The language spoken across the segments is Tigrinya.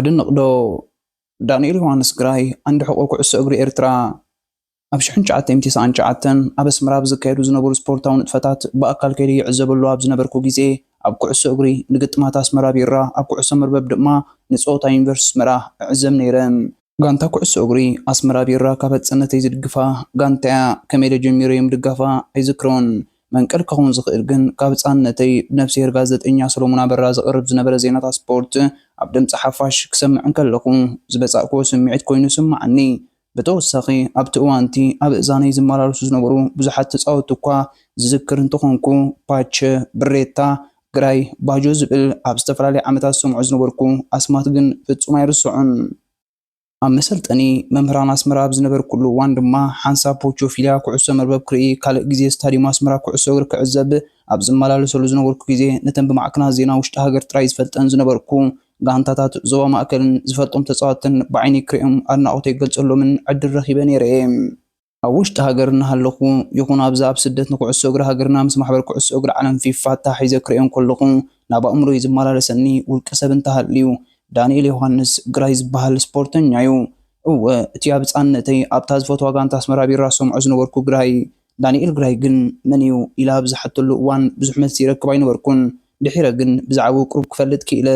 ድንቕ ዶ? ዳንኤል ዮሃንስ ግራይ፣ ዓንዲ ሕቖ ኩዕሶ እግሪ ኤርትራ፣ ኣብ ሽሕን ትሽዓተ ሚእትን ተስዓን ትሽዓተን ኣብ ኣስመራ ኣብ ዝካየዱ ዝነበሩ ስፖርታዊ ንጥፈታት ብኣካል ከይደ ይዕዘበሉ ኣብ ዝነበርኩ ግዜ፣ ኣብ ኩዕሶ እግሪ ንግጥማት ኣስመራ ቢራ፣ ኣብ ኩዕሶ መርበብ ድማ ንጸወታ ዩኒቨርሲቲ ኣስመራ እዕዘብ ነይረ። ጋንታ ኩዕሶ እግሪ ኣስመራ ቢራ ካብ ኣጸነተይ ዝድግፋ ጋንታያ፣ ከመይ ኢለ ጀሚረ እዮም ድጋፋ ኣይዝክሮን። መንቀል ክኸውን ዝኽእል ግን ካብ ህጻንነተይ ብነፍስሄር ጋዜጠኛ ሰሎሙን ኣበራ ዝቕርብ ዝነበረ ዜናታት ስፖርት ኣብ ድምጺ ሓፋሽ ክሰምዕ እንከለኹ ዝበጻእክዎ ስምዒት ኮይኑ ይስምዓኒ። ብተወሳኺ ኣብቲ እዋንቲ ኣብ እዛነይ ዝመላለሱ ዝነበሩ ብዙሓት ተጻወትቲ እኳ ዝዝክር እንተኾንኩ፣ ፓቸ፣ ብሬታ፣ ግራይ፣ ባጆ ዝብል ኣብ ዝተፈላለየ ዓመታት ዝሰምዖ ዝነበርኩ ኣስማት ግን ፍጹም ኣይርስዖን። ኣብ መሰልጠኒ መምህራን ኣስመራ ኣብ ዝነበርኩሉ እዋን ድማ ሓንሳብ ፖቾፊልያ ኩዕሶ መርበብ ክርኢ፣ ካልእ ግዜ ስታድዩም ኣስመራ ኩዕሶ እግሪ ክዕዘብ ኣብ ዝመላለሰሉ ዝነበርኩ ግዜ፣ ነተን ብማዕከናት ዜና ውሽጢ ሃገር ጥራይ ዝፈልጠን ዝነበርኩ ጋንታታት ዞባ ማእከልን ዝፈልጦም ተጻወትን ብዓይነይ ክርእዮም ኣድናቖተይ ክገልጸሎምን ዕድል ረኺበ ነይረ እየ። ኣብ ውሽጢ ሃገር እናሃለኹ ይኹን ኣብዚ ኣብ ስደት ንኩዕሶ እግሪ ሃገርና ምስ ማሕበር ኩዕሶ እግሪ ዓለም ፊፋ ኣተሓሒዘ ክርእዮ እንከለኹ፣ ናብ ኣእምሮይ ዝመላለሰኒ ውልቀ ሰብ እንተሃልዩ፣ ዳንኤል ዮሃንስ ግራይ ዝበሃል ስፖርተኛ እዩ። እወ፣ እቲ ኣብ ህጻንነተይ ኣብታ ዝፈትዋ ጋንታ ኣስመራ ቢራ ዝሰምዖ ዝነበርኩ ግራይ፣ ዳንኤል ግራይ ግን መን እዩ ኢለ ኣብ ዝሓተሉ እዋን ብዙሕ መልሲ ይረክብ ኣይነበርኩን። ድሒረ ግን ብዛዕባኡ ቁሩብ ክፈልጥ ክኢለ።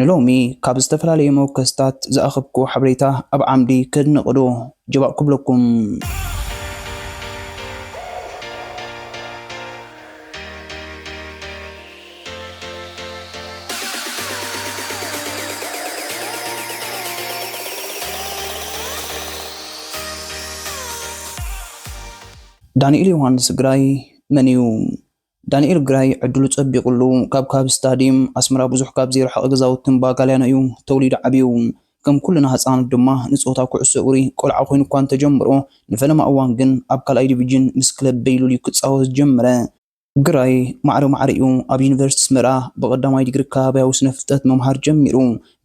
ንሎሚ ካብ ዝተፈላለየ መወከስታት ዝኣኸብክዎ ሓበሬታ ኣብ ዓምዲ ከድንቕ ዶ ጀባእ ክብለኩም። ዳንኤል ዮሃንስ ግራይ መን እዩ? ዳንኤል ግራይ ዕድሉ ጸቢቑሉ፣ ካብ ካብ ስታድየም ኣስመራ ብዙሕ ካብ ዘይርሕቕ ገዛውትን ባጋልያኖ እዩ ተወሊዱ ዓብዩ። ከም ኩልና ህጻናት ድማ ንጾታ ኩዕሶ እግሪ ቆልዓ ኮይኑ እኳ እንተጀምሮ፣ ንፈለማ እዋን ግን ኣብ ካልኣይ ዲቪጅን ምስ ክለብ በይሉል እዩ ክጻወት ጀመረ። ግራይ ማዕረ ማዕሪኡ ኣብ ዩኒቨርሲቲ ኣስመራ ብቐዳማይ ዲግሪ ከባብያዊ ስነ ፍልጠት ምምሃር ጀሚሩ።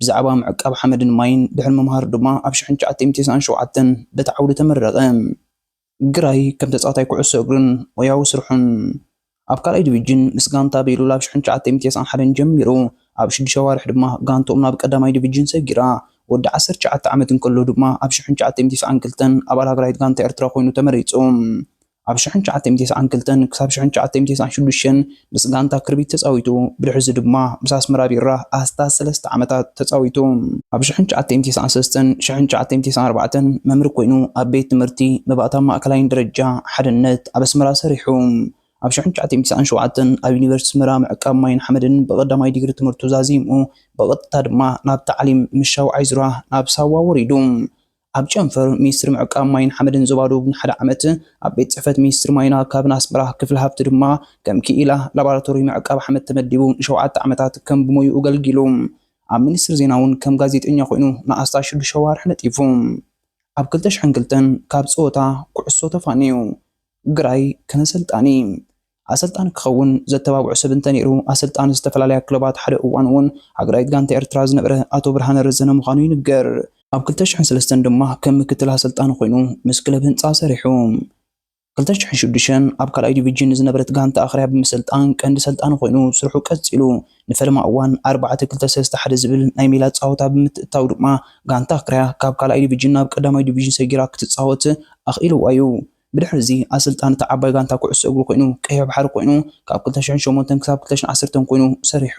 ብዛዕባ ምዕቃብ ሓመድን ማይን ድሕሪ ምምሃር ድማ ኣብ ሽሕን ትሽዓተ ሚእትን ተስዓን ሸውዓተን በቲ ዓውዲ ተመረቐ። ግራይ ከም ተጻዋታይ ኩዕሶ እግርን ሞያዊ ስርሑን ኣብ ካልኣይ ዲቪጅን ምስ ጋንታ ቤሉል ኣብ ሽሕን ትሽዓተ ሚእትን ተስዓን ሓደን ጀሚሩ፣ ኣብ ሽዱሽተ ኣዋርሕ ድማ ጋንትኦም ናብ ቀዳማይ ዲቪጅን ሰጊራ። ወዲ ዓሰርተ ትሽዓተ ዓመት እንከሎ ድማ ኣብ ሽሕን ትሽዓተ ሚእትን ተስዓን ክልተን ኣባል ሃገራዊት ጋንታ ኤርትራ ኮይኑ ተመሪጹ። ኣብ ሽሕን ትሽዓተ ሚእትን ተስዓን ክልተን ክሳብ ሽሕን ትሽዓተ ሚእትን ተስዓን ሽዱሽተን ምስ ጋንታ ክርቢት ተጻዊቱ። ብድሕሪዚ ድማ ምስ ኣስመራ ቢራ ኣስታት ሰለስተ ዓመታት ተጻዊቱ። ኣብ ሽሕን ትሽዓተ ሚእትን ተስዓን ሰለስተን ሽሕን ትሽዓተ ሚእትን ተስዓን ኣርባዕተን መምህር ኮይኑ ኣብ ቤት ትምህርቲ መባእታ ማእከላይን ደረጃ ሓድነት ኣብ ኣስመራ ሰሪሑ። ኣብ ሽሕን ትሽዓተ ሚእትን ተስዓን ሸውዓተን ኣብ ዩኒቨርሲቲ ኣስመራ ምዕቃብ ማይን ሓመድን ብቐዳማይ ዲግሪ ትምህርቱ ዛዚሙ፣ ብቐጥታ ድማ ናብ ታዕሊም ምስ ሻውዓይ ዙራ ናብ ሳዋ ወሪዱ። ኣብ ጨንፈር ሚኒስትሪ ምዕቃብ ማይን ሓመድን ዞባ ደቡብ ንሓደ ዓመት፣ ኣብ ቤት ጽሕፈት ሚኒስትሪ ማይን ኣካብን ኣስመራ ክፍሊ ሃብቲ ድማ ከም ክኢላ ላቦራቶሪ ምዕቃብ ሓመድ ተመዲቡ ንሸውዓተ ዓመታት ከም ብሞይኡ ኣገልጊሉ። ኣብ ሚኒስትሪ ዜና እውን ከም ጋዜጠኛ ኮይኑ ንኣስታት ሽዱሽተ ኣዋርሕ ነጢፉ። ኣብ ክልተ ሽሕን ክልተን ካብ ጸወታ ኩዕሶ ተፋንዩ። ግራይ ከም ኣሰልጣኒ፣ ኣሰልጣኒ ክኸውን ዘተባብዖ ሰብ እንተነይሩ፣ ኣሰልጣኒ ዝተፈላለያ ክለባት፣ ሓደ እዋን እውን ሃገራዊት ጋንታ ኤርትራ ዝነበረ ኣቶ ብርሃነ ረዘነ ምዃኑ ይንገር። ኣብ ክልተ ሽሕን ሰለስተን ድማ ከም ምክትል ኣሰልጣኒ ኮይኑ ምስ ክለብ ህንጻ ሰሪሑ። ክልተ ሽሕን ሽዱሽተን ኣብ ካልኣይ ዲቪጅን ዝነበረት ጋንታ ኣኽርያ ብምስልጣን ቀንዲ ሰልጣኒ ኮይኑ ስርሑ ቀጺሉ። ንፈለማ እዋን ኣርባዕተ ክልተ ሰለስተ ሓደ ዝብል ናይ ሜላ ጸወታ ብምትእትታው ድማ ጋንታ ኣኽርያ ካብ ካልኣይ ዲቪጅን ናብ ቀዳማይ ዲቪጅን ሰጊራ ክትጻወት ኣኽኢልዋ እዩ። ብድሕሪ እዚ ኣሰልጣኒ እታ ዓባይ ጋንታ ኩዕሶ እግሪ ኮይኑ ቀይሕ ባሕሪ ኮይኑ ካብ ክልተ ሽሕን ሸሞንተን ክሳብ ክልተ ሽሕን ዓሰርተን ኮይኑ ሰሪሑ።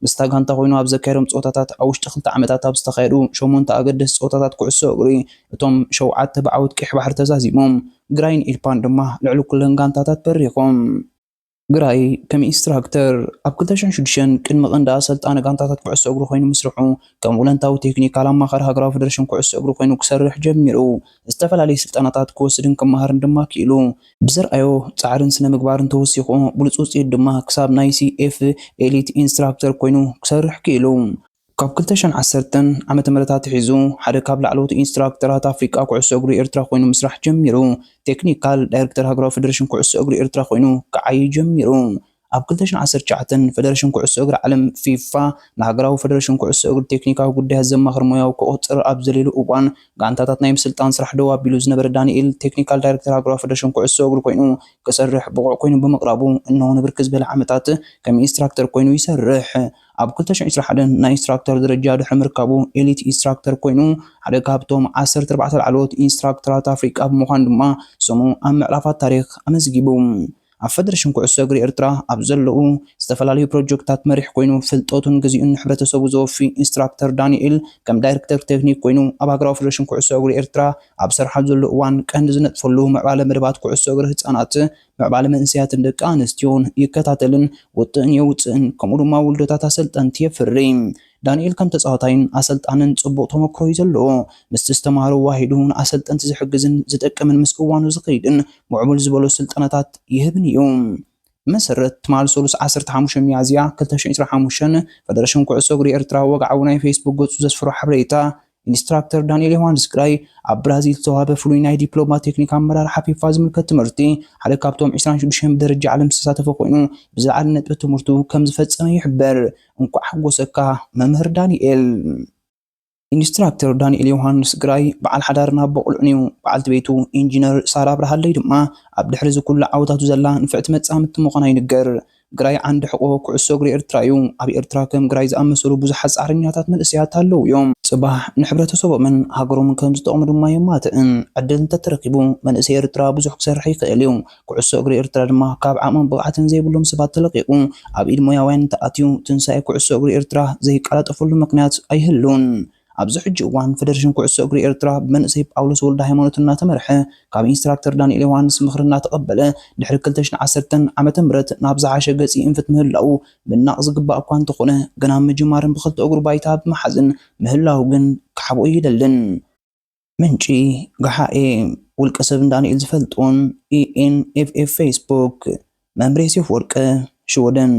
ምስታ ጋንታ ኮይኑ ኣብ ዘካየዶም ጸወታታት ኣብ ውሽጢ ክልተ ዓመታት ኣብ ዝተኻየዱ ሸሞንተ ኣገደስቲ ጸወታታት ኩዕሶ እግሪ እቶም ሸውዓተ ብዓወት ቀይሕ ባሕሪ ተዛዚሞም። ግራይን ኢልፓን ድማ ልዕሊ ኩለን ጋንታታት በሪኾም። ግራይ ከም ኢንስትራክተር ኣብ ክልተ ሽሕን ሽዱሽተን ቅድሚ ቀንዲ ኣሰልጣኒ ጋንታታት ኩዕሶ እግሪ ኮይኑ ምስርሑ፣ ከም ወለንታዊ ቴክኒካል ኣማኻሪ ሃገራዊ ፌደሬሽን ኩዕሶ እግሪ ኮይኑ ክሰርሕ ጀሚሩ። ዝተፈላለዩ ስልጠናታት ክወስድን ክመሃርን ድማ ክኢሉ። ብዘርኣዮ ጻዕርን ስነ ምግባርን ተወሲኹ፣ ብሉጽ ውጽኢት ድማ ክሳብ ናይ ሲ ኤፍ ኤሊት ኢንስትራክተር ኮይኑ ክሰርሕ ክኢሉ። ካብ ክልተ ሽሕን ዓሰርተን ዓመተ ምህረት ኣትሒዙ ሓደ ካብ ላዕለዎት ኢንስትራክተራት ኣፍሪቃ ኩዕሶ እግሪ ኤርትራ ኮይኑ ምስራሕ ጀሚሩ። ቴክኒካል ዳይሬክተር ሃገራዊ ፌደሬሽን ኩዕሶ እግሪ ኤርትራ ኮይኑ ክዓዪ ጀሚሩ። ኣብ ክልተ ሽሕን ዓሰርተ ትሽዓተን ፈደረሽን ኩዕሶ እግሪ ዓለም ፊፋ ንሃገራዊ ፈደረሽን ኩዕሶ እግሪ ቴክኒካዊ ጉዳያት ዘማኽር ሞያዊ ክቑጽር ኣብ ዘልዕሉ እዋን፣ ጋንታታት ናይ ምስልጣን ስራሕ ደው ኣቢሉ ዝነበረ ዳንኤል፣ ቴክኒካል ዳይሬክተር ሃገራዊ ፈደረሽን ኩዕሶ እግሪ ኮይኑ ክሰርሕ ብቑዕ ኮይኑ ብምቕራቡ፣ እነሆ ንብርክት ዝበለ ዓመታት ከም ኢንስትራክተር ኮይኑ ይሰርሕ። ኣብ ክልተ ሽሕን ዕስራን ሓደን ናይ ኢንስትራክተር ደረጃ ድሕሪ ምርካቡ፣ ኤሊት ኢንስትራክተር ኮይኑ ሓደ ካብቶም ዓሰርተ ኣርባዕተ ላዕለዎት ኢንስትራክተራት ኣፍሪቃ ብምዃን ድማ ስሙ ኣብ ምዕራፋት ታሪኽ ኣመዝጊቡ። ኣብ ፈደረሽን ኩዕሶ እግሪ ኤርትራ ኣብ ዘለዉ ዝተፈላለዩ ፕሮጀክታት መሪሕ ኮይኑ ፍልጠቱን ግዜኡን ንሕብረተሰቡ ዘወፊ ኢንስትራክተር ዳንኤል፣ ከም ዳይሬክተር ቴክኒክ ኮይኑ ኣብ ሃገራዊ ፈደረሽን ኩዕሶ እግሪ ኤርትራ ኣብ ሰርሓሉ ዘሎ እዋን ቀንዲ ዝነጥፈሉ ምዕባለ መደባት ኩዕሶ እግሪ ህጻናት፣ ምዕባለ መንእሰያትን ደቂ ኣንስትዮን ይከታተልን ውጥን የውጽእን፣ ከምኡ ድማ ውልዶታት ኣሰልጠንቲ የፍሪ። ዳንኤል ከም ተጻዋታይን ኣሰልጣንን ጽቡቕ ተመክሮ እዩ ዘለዎ። ምስቲ ዝተማሃሮ ዋሂዱ ንኣሰልጠንቲ ዝሕግዝን ዝጠቅምን ምስ እዋኑ ዝኸይድን ምዕቡል ዝበሎ ስልጠናታት ይህብን እዩ። ብመሰረት ትማል ሰሉስ ዓሰርተ ሓሙሽተ ሚያዝያ ክልተ ሽሕን ዕስራን ሓሙሽተን ፈደረሽን ኩዕሶ እግሪ ኤርትራ ወግዓዊ ናይ ፌስቡክ ገጹ ዘስፈሮ ሓበሬታ፣ ኢንስትራክተር ዳንኤል ዮሃንስ ግራይ ኣብ ብራዚል ዝተዋህበ ፍሉይ ናይ ዲፕሎማ ቴክኒክ ኣመራርሓ ፊፋ ዝምልከት ትምህርቲ ሓደ ካብቶም ዕስራን ሽዱሽተን ብደረጃ ዓለም ዝተሳተፈ ኮይኑ፣ ብዝለዓለ ነጥቢ ትምህርቱ ከም ዝፈጸመ ይሕበር። እንኳዕ ሓጎሰካ መምህር ዳንኤል። ኢንስትራክተር ዳንኤል ዮሃንስ ግራይ በዓል ሓዳርን ኣቦ ቁልዑን እዩ። በዓልቲ ቤቱ ኢንጂነር ሳራ ኣብርሃለይ ድማ ኣብ ድሕሪ እዚ ኩሉ ዓወታቱ ዘላ ንፍዕቲ መጻምድቲ ምዃና ይንገር። ግራይ ዓንዲ ሕቆ ኩዕሶ እግሪ ኤርትራ እዩ። ኣብ ኤርትራ ከም ግራይ ዝኣመሰሉ ብዙሓት ጻዕረኛታት መንእሰያት ኣለዉ እዮም። ጽባሕ ንሕብረተሰቦምን ሃገሮምን ከም ዝጠቕሙ ድማ የማትእን። ዕድል እንተተረኪቡ መንእሰይ ኤርትራ ብዙሕ ክሰርሕ ይኽእል እዩ። ኩዕሶ እግሪ ኤርትራ ድማ ካብ ዓቕምን ብቕዓትን ዘይብሎም ሰባት ተለቂቑ ኣብ ኢድ ሞያውያን እንተኣትዩ፣ ትንሳኤ ኩዕሶ እግሪ ኤርትራ ዘይቀላጠፈሉ ምኽንያት ኣይህሉን። ኣብዚ ሕጂ እዋን ፈደረሽን ኩዕሶ እግሪ ኤርትራ ብመንእሰይ ጳውሎስ ወልደ ሃይማኖት እናተመርሐ፣ ካብ ኢንስትራክተር ዳንኤል ዮሃንስ ምኽሪ እናተቐበለ፣ ድሕሪ ክልተ ሽሕን ዓሰርተን ዓመተ ምህረት ናብ ዝሓሸ ገጽ ይእንፍት ምህላዉ ምድናቕ ዝግባእ እኳ እንተኾነ፣ ገና ኣብ ምጅማርን ብኽልተ እግሩ ባይታ ብምሓዝን ምህላዉ ግን ክሓብኦ ይደልን። ምንጪ፣ ገሓኤ፣ ውልቀ ሰብ ንዳንኤል ዝፈልጦን፣ ኢ ኤን ኤፍ ኤፍ ፌስቡክ፣ መምሬ ሴፍ ወርቀ፣ ሽወደን።